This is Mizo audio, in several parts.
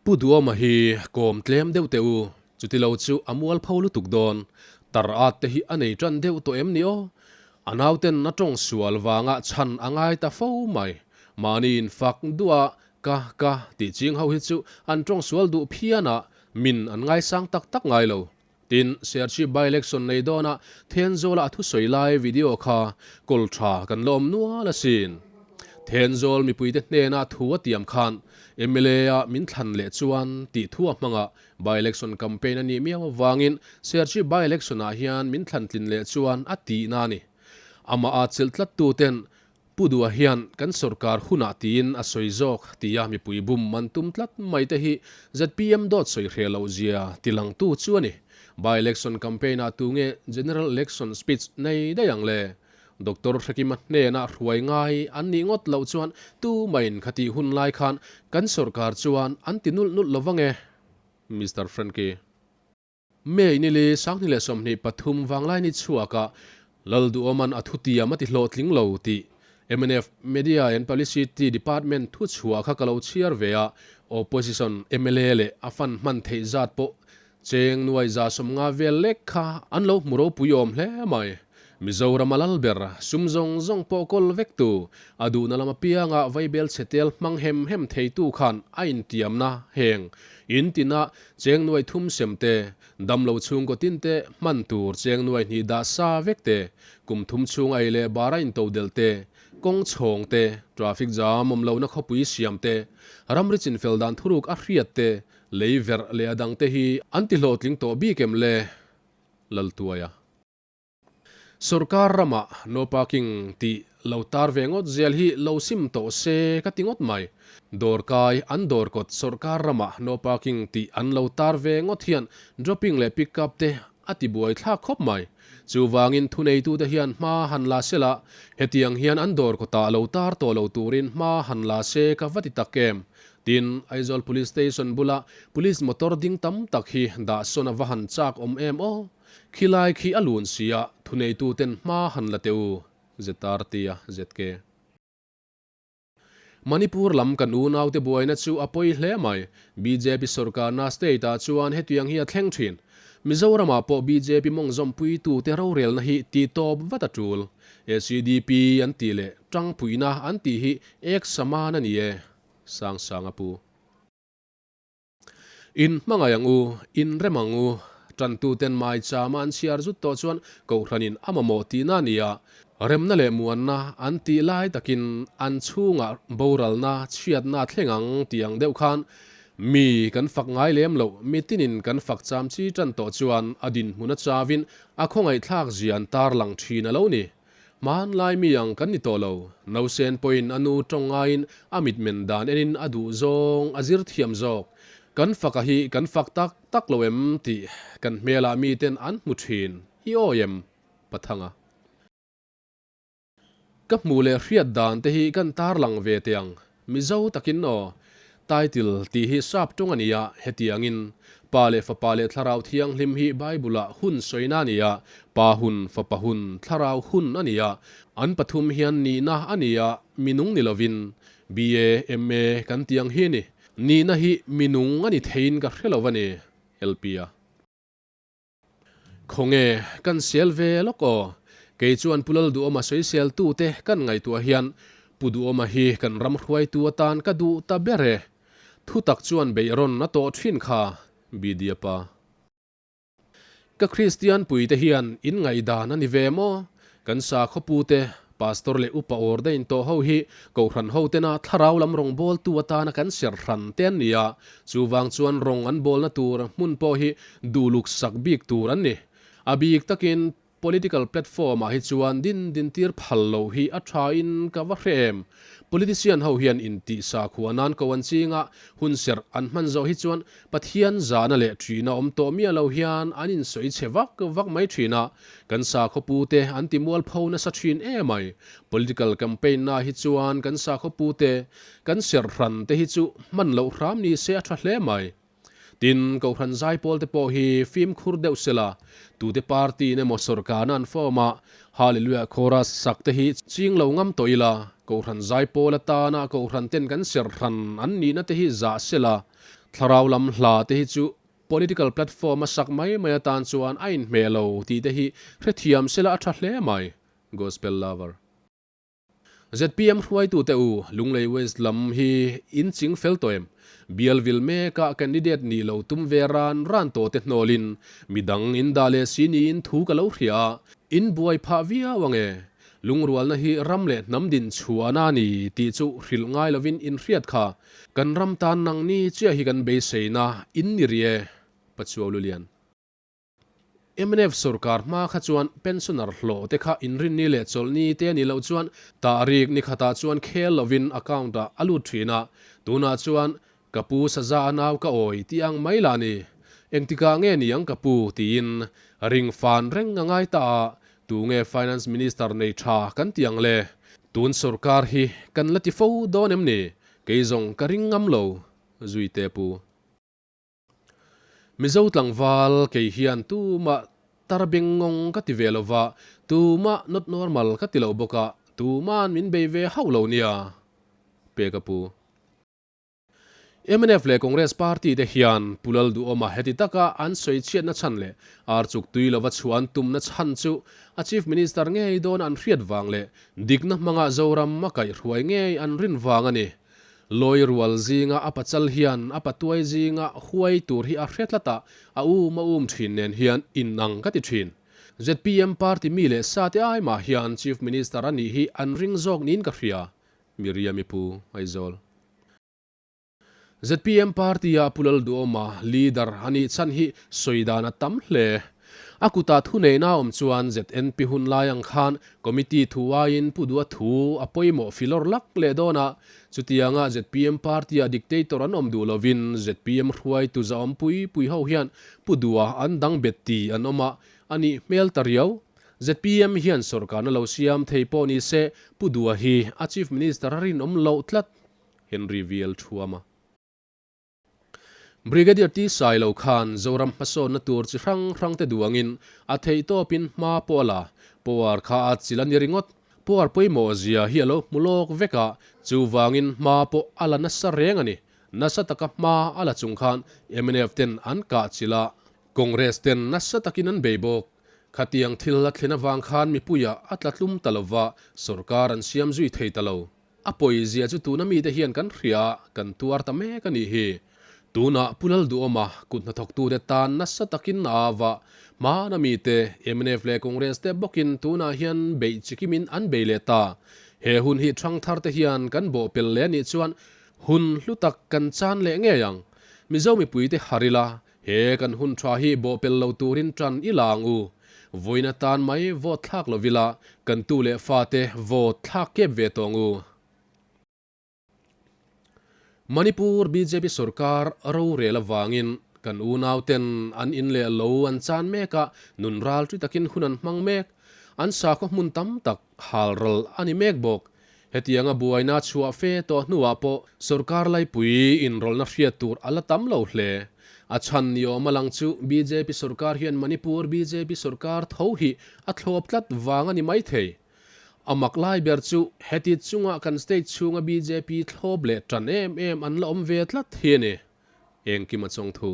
Pu Duama hi kawm tlem deuh teh u, chutilo chu a mualpho lutuk dawn. Tar at te hi a nei tan deuh tawh em ni aw? A nauten a tawng sual vanga chhan a ngai ta fo mai. Mahni in fak duh a ka ka tih ching ho hi chu an tawng sual duh phian a, min an ngaisang tak tak ngai lo. Tin, Serchhip by-election nei dawna Thenzawla a thusawi lai video kha kawl tha kan la awm nual asin. Thenzawl mipuite hnena thu a tiam khan mla a min thlan leh chuan tih thu a hmang a, by-election campaign a nih miau avangin Serchhip by-election ah hian min thlan tlin leh chuan a tihna a ni. Amah a chelh tlattuten Pu Dua hian kan sorkar hunah tiin a sawi zawk tia mipui bum man tum tlat mai te hi zpm dawt sawi hreh loh zia tilangtu chu a ni. By election campaign ah tunge general election speech nei daih ang le? Doctor Hrekima hnena hruai ngai an nih ngawt loh chuan tumahin khatih hun lai khan kan sorkar chuan an ti nulh nulh lovang e. Mister Frankie. May ni li 2023 vanglai ni chhuakah Lalduhawman a thutiam a ti hlawhtling lo tih mnf Media and Publicity Department thuchhuah kha ka lo chhiar ve a, Opposition mla leh a fan hman theih zat pawh cheng nuai 150 vel lek kha an lo hmu ropui awm hle mai. Mizoram a lal ber, sum zawng zawng pawh kawl vek tu, a duhna lam apianga vaibel chhe tel hmang hem hem theitu khan a intiamna heng in tina cheng nuai thum sem te, damlo chhungkaw tin te hman tur cheng nuai hnih dah sa vek te, kum thum chhung ei leh bar a intodelh te, kawng chhawng te, traffic jam awm lohna khawpui siam te, ramri chinfel dan thuruk a hriat te, lei verh leh a dang te hi an ti hlawhtling tawh bik em le? Laltuaia. Sorkar ramah no parking tih lo tar ve ngawt zel hi lo sim tawh se ka ti ngawt mai. Dawr kai an dawr kawt sorkar ramah no parking tih an lo tar ve ngawt hian dropping leh pick up te a ti buai thlak khawp mai. Chuvangin thuneitute hian hma han la sela, hetiang hian an dawr kawtah lo tar tawh lo turin hma han la se ka va ti tak em? Tin, Aizawl Police Station bula Police motor ding tam tak hi dah sawn a va han chak awm em aw? Khilai khi a lun si a, thuneituten hma han la teh u, ZRT a ZK. Manipur lam kan unaute buaina chu a pawi hle mai. Bjp sorkarna state ah chuan hetiang hi a thleng thin. Mizoramah pawh bjp mawngzawmpuitute rorelna hi tih tawp vat a tul. ACDP an tih leh tangpuina an tih hi ek saman a ni e. Sangsanga pu. In hmangaih ang u, in rem ang u. Tantuten maichama an chhiar zut tawh chuan Kohhranin a mamawh tihna a ni a, remna leh muanna an tih lai takin an chhungah boralna, chhiatna a thleng ang tih ang deuh khan mi kan fak ngai lem loh, mi tinin kan fak cham chi tan tawh chuan a dinhmun a chavin a khawngaihthlak zia an tarlang thin a lo ni. Hmanlai mi ang kan ni tawh lo. Nausen pawhin a nu tawng ngaiin a mitmen dan enin a duh zawng a zir thiam zawk. Kan faka hi kan fak tak tak lo em tih kan hmelah miten an hmu thin. I awi em? Pathanga. Ka hmuh leh hriat dan te hi kan tarlang ve teh ang. Mizo takin aw. Title tih hi sap tawng a ni a, hetiangin Pa leh Fapa leh Thlarau Thianghlim hi Bible-ah hun sawina a ni a, Pa hun, Fapa hun, Thlarau hun a ni a, an pathum hian nihna a ni a, minung ni lovin. BA, MA kan tih ang hi a ni. Nihna hi minung a ni theiin ka hre lo a ni. LP a. Khawnge, kan sel ve lawk aw. Kei chuan Pu Lalduhawma sawisel tute kan ngaihtuah hian Pu Duhawma hi kan ram hruaitu atan ka duh ta ber e. Thutak chuan beihrawn a tawh thin kha, BD-a pa. Ka Kristian puite hian in ngaihdan a ni ve maw? Kan sakhaw pute, Pastor leh Upa ordain tawh ho hi Kohhran ho tena thlarau lam rawngbawltu atana kan serh hran te an ni a, chuvang chuan rawng an bawlna tur hmun pawh hi duhluk sak bik tur an ni. A bik takin Political platform ah hi chuan din din tir phal loh hi a tha in ka va hre em. Politician ho hian intih sakhua nan ko an ching a, hun serh an hman zawh hi chuan Pathian zahna leh ṭihna awm tawh miah lo hian an insawi chhe vak vak mai ṭhin a, kan sakhaw pute an ti mualpho nasa ṭhin em ai. Political campaign na hi chuan kan sakhaw pute, kan serh hran te hi chu hman loh hram ni se a ṭha hle mai. Tin, Kohhran zaipawl te pawh hi fimkhur deuh sela, tute party in emaw sawrkarna an form a, Hallelujah chorus sak te hi ching lo ngam tawh ila, Kohhran zaipawl atana Kohhran ten kan serh hran an nihna te hi zah sela. Thlarau lam hla te hi chu political platform a sak mai mai atan chuan a inhmeh lo tih te hi hrethiam sela a tha hle mai. Gospel Lover. Zpm hruaitute u, Lunglei West lam hi in ching fel tawh em? Bial vil mekah candidate nih lo tum ve ran ran tawh te hnawlin midang in dah leh si niin thu ka lo hria a, in buai phah viau ang e. Lungrualna hi ram leh hnam din chhuahna a ni tih chu hrilh ngai lovin in hriat kha. Kan ram tan nangni chiah hi kan beiseina in ni rih e, Pachuau Lulian. Mnf sorkar hma kha chuan pensioner hlawh te kha inrinni leh chawlhni te a nih loh chuan tahrik ni khatah chuan khel lovin account ah a lut thin a, tunah chuan ka pu saza a nau ka awi tih ang mai lah ni. Engtikah nge ni ang ka pu tiin ring fan reng a ngai ta a, tunge finance minister nei tha kan ti ang le? Tun sorkar hi kan la ti fo dawn em ni? Kei zawng ka ring ngam lo, Zuite pu. Mizo tlangval kei hian tumah tar beng ngawng ka ti ve lo va, tumah not normal ka ti lo bawk a, tuma'n min bei ve hauh lo nia. Peka pu. Mnf leh Congress party te hian Pu Lalduhawma heti taka an sawi chhiatna chhan leh ar chuk tui lova chhuah an tumna chhan chu a Chief Minister ngei dawn an hriat vang leh dikna hmanga Zoram a kaihhruai ngei an rin vang a ni. Lawi rual zinga a pachal hian a patuai zinga huai tur hi a hre tlat a, a um a um thin nen hian inang ka ti thin. Zpm party mi leh sa te ai mah hian Chief Minister a nih hi an ring zawk niin ka hria, Miriam-i pu Aizawl. Zpm party-a Pu Lalduhawma leader a nih chhan hi sawi dan a tam hle. A kutah thuneihna a awm chuan ZNP hun lai ang khan Committee thu aiin Pu Dua thu a pawimawh filawr lak leh dawn a, chutianga zpm party-ah dictator an awm duh lovin zpm hruaitu zahawm pui pui ho hian Pu Dua an dang bet ti an awm a, a nih hmel ta riau. Zpm hian sawrkarna lo siam thei pawh ni se Pu Dua hi a Chief Minister a rinawm loh tlat, Henry VL Thuama. Brigadier T Sailo khan Zoram hmasawnna tur chi hrang hrang te duangin a theihtawpin hma pawh a la. Power kha a chil a ni ringawt. Power pawimawh zia hi a lo hmu lawk vek a, chuvangin hma pawh a la nasa reng a ni. Nasa taka hma a la chung khan mnf ten an kah chil a, Congress ten nasa takin an bei bawk. Khatiang thil a thlen avang khan mipuiah a tla tlum ta lova, sorkar an siam zui thei ta lo. A pawizia chu tuna mite hian kan hria a, kan tuar ta mek a nih hi. Tunah Pu Lalduhawma kut hnathawktute tan nasa takin a au a, hmana mite, mnf leh Congress te bawkin tunah hian beih chikimin an bei leh ta. He hun hi ṭhangthar te hian kan bawhpelh leh a nih chuan hun hlu tak kan chan leh ngei ang. Mizo mipuite harh ila, He kan hun tha hi bawhpelh lo turin tan i la ang u. Vawiin atan mai vote thlak lo ila, kan tu leh fate vote thlak kep ve tawh ang u. Manipur bjp sorkar rorel avangin kan unauten an in leh lo an chan mek a, nun ral ṭi takin hun an hmang mek. An sakhaw hmun tam tak halral a ni mek bawk. Hetianga buaina chhuah fe tawh hnuah pawh sorkar laipui inrawlhna hriat tur a la tam lo hle. A chhan ni awm a lang chu bjp sorkar hian Manipur bjp sorkar tho hi a thlawp tlat vang a ni maithei. A mak lai ber chu heti chunga kan state chhunga bjp thlawp leh tan em em an la awm ve tlat hi a ni. Engkim a chawng thu.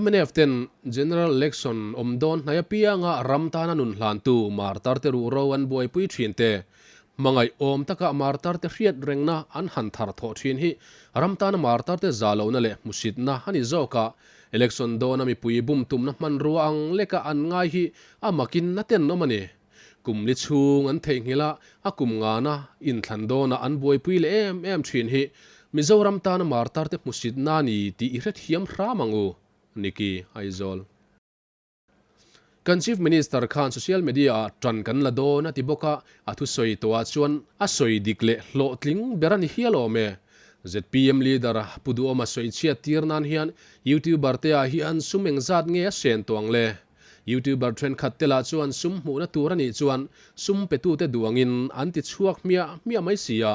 Mnf ten General Election awm dawn hnai apianga ram tana nun hlantu martar te ruhro an buaipui thin te, hmangaih awm taka martar te hriat rengna an han thar thawh thin hi ram tana martar te za lohna leh hmusitna a ni zawk a, Election dawna mipui bum tumna hmanrua ang leka an ngai hi a makin a tenawm a ni. Kum li chhung an theihnghilh a, a kum ngana inthlan dawnah an buaipui leh em em thin hi Mizoram tana martar te hmusitna a ni tih i hrethiam hram ang u, Niki Aizawl. Kan Chief Minister khan social media ah tan kan la dawn a ti bawk a, a thusawi tawhah chuan a sawi dik leh hlawhtling ber a ni hial awm e. Zpm leader Pu Duhawma sawi chhiat tir nan hian YouTuber te ah hian sum engzat nge a sen tawh ang le? Youtuber thenkhat te lah chuan sum hmuhna tur a nih chuan sum petute duh angin an ti chhuak hmiah hmiah mai si a,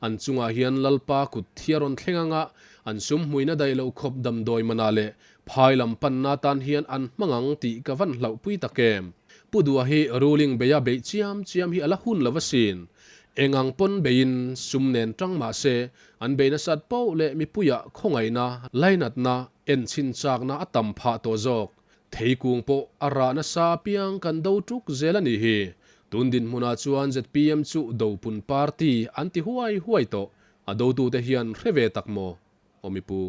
an chungah hian Lalpa kut thi a rawn thleng anga an sum hmuihna daih loh khawp damdawi manah leh phai lam panna tan hian an hmang ang tih ka van hlauhpui tak em. Pu Dua hi ruling beia beih chiam chiam hi a la hun lo asin. Eng ang pawn beiin sum nen tang mah se, an bei nasat poh leh mipuiah khawngaihna, lainatna, enchhin chakna a tam phah tawh zawk. Theikung pawh a rah nasa apiang kan do tuk zel a nih hi. Tun dinhmunah chuan zpm chu dopun party an ti huai huai tawh. A dotute hian hre ve tak maw? Aw mipu.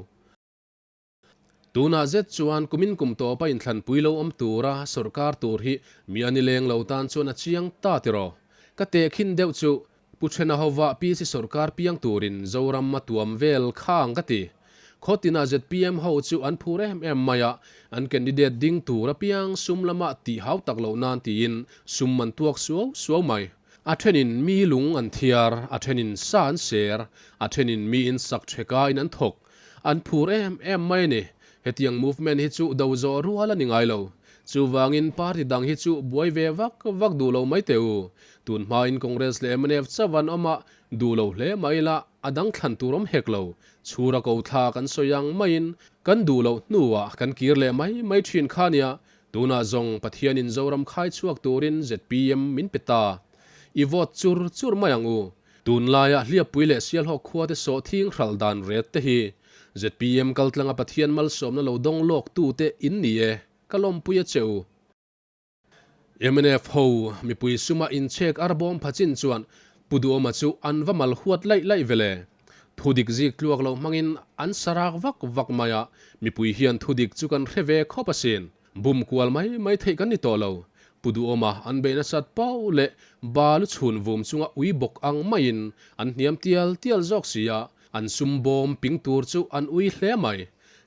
Tunah zet chuan kumin kum tawpa inthlanpui lo awm tura sawrkar tur hi mi a ni leng lo tan chuan a chiang ta tiraw? Ka tehkhin deuh chu Pu Thena hova PC sawrkar piang turin Zoram a tuam vel kha ang ka ti. Khaw tinah zpm ho chu an phur em em mai a, an candidate ding tur apiang sum lama tih hau tak loh nan tiin sum an tuak suau suau mai. A thenin mi lung an thiar, a thenin sa an ser, a thenin mi in sak thekain an thawk. An phur em em mai a ni. Hetiang movement hi chu do zawh rual a ni ngai lo. Chuvangin party dang hi chu buai ve vak vak duh lo mai teh u. Tun hmain Congress leh mnf chauh an awm a, duh lo hle mai ila a dang thlan tur awm hek lo. Chhura ko thla kan sawi ang maiin kan duh loh hnuah kan kir leh mai mai thin kha nia. Tunah zawng Pathianin Zoram khai chhuak turin zpm min pe ta. I vote chur chur mai ang u. Tunlaia Hliappui leh Sialhawk khuate sawhthing hralh dan ret te hi zpm kaltlanga Pathian malsawmna lo dawng lawk tute in ni e, ka lawmpui a che u. Mnf ho mipui suma inchhek arbawm pha chin chuan Pu Duhawma chu an va mal huat laih laih vele. Thudik zik tluak lo hmangin an sarak vak vak mai a, mipui hian thudik chu kan hre ve khawp asin. Bum kual mai mai theih kan ni tawh lo. Pu Duhawma an beih nasat pauh leh balu chhun vum chunga ui bawk ang maiin an hniam tial tial zawk si a, an sum bawm ping tur chu an ui hle mai.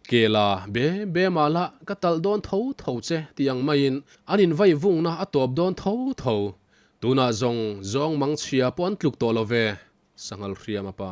Kela, be be mah la, ka talh dawn tho tho che tih ang maiin an invai vungna a tawp dawn tho tho. Tunah zawng zawng mangchhia pawh an tluk tawh lo ve, Sanghal hriam a pa.